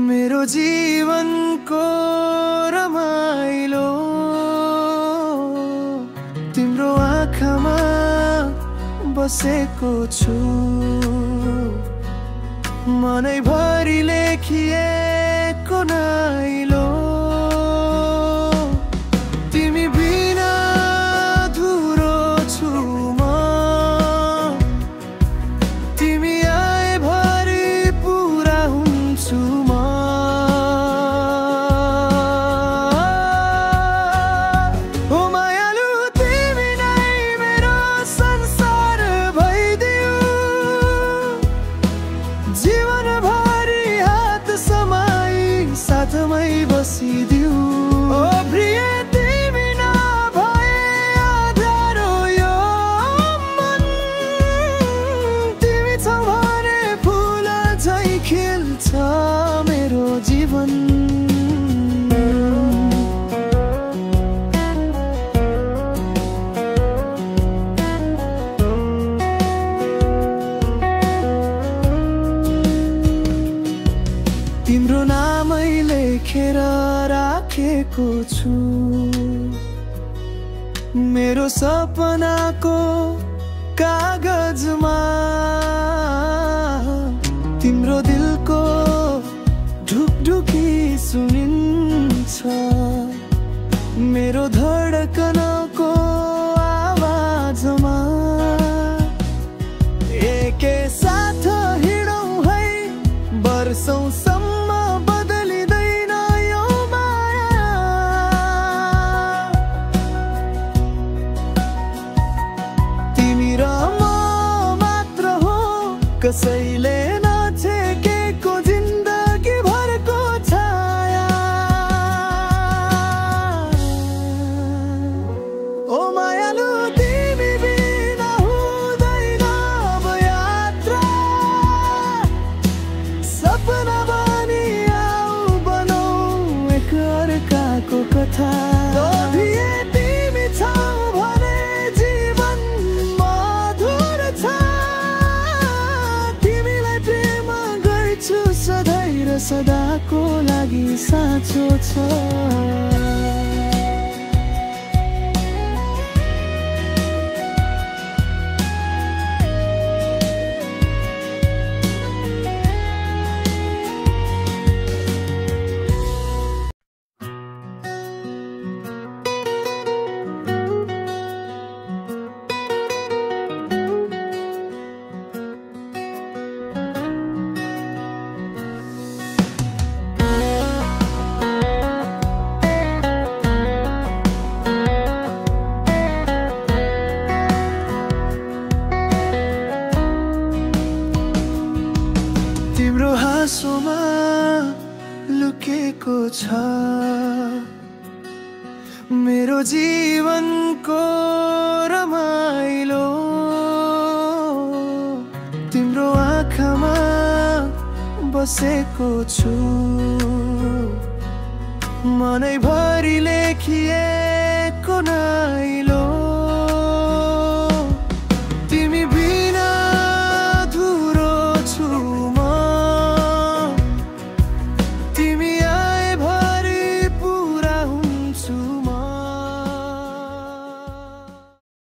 मेरो जीवनको रमाइलो तिम्रो आँखामा बसेको छु। मनैभरि लेखिएको नाइलो तिमी बिना धुरो छु म। तिमी आएभरि पुरा हुन्छु म। ओ मायालु तिमी नै मेरो संसार भइदिऊ। जीवनभरि हात समाई साथमै बसिदिऊ। ओ प्रिय तिमी नभए अँध्यारो यो मन। तिमी छौ भने फुल झैं खिल्छ मेरो जीवन। तिम्रो नामै लेखेर राखेको छु मेरो सपनाको कागजमा। तिम्रो दिलको ढुकढुकी सुनिन्छ मेरो धडकनको आवाजमा। एकै साथ हिँडौँ है वर्षौंसम्म बदलिँदैन यो माया। तिमी र म मात्र हो कसैले नछेकेको जिन्दगी भरको छाया। ओ मायालु तिमी बिना हुँदैन अब यात्रा। सपना बनी आऊ बनाऊ एक अर्काको कथा। लोभिए तिमी छौ भने जीवन मधुर छ। तिमीलाई प्रेम गर्छु सधैँ र सदाको लागि साँचो छ। तिम्रो हाँसोमा लुकेको छ मेरो जीवनको रमाइलो। तिम्रो आँखामा बसेको छु मनैभरि लेखिएको नाइलो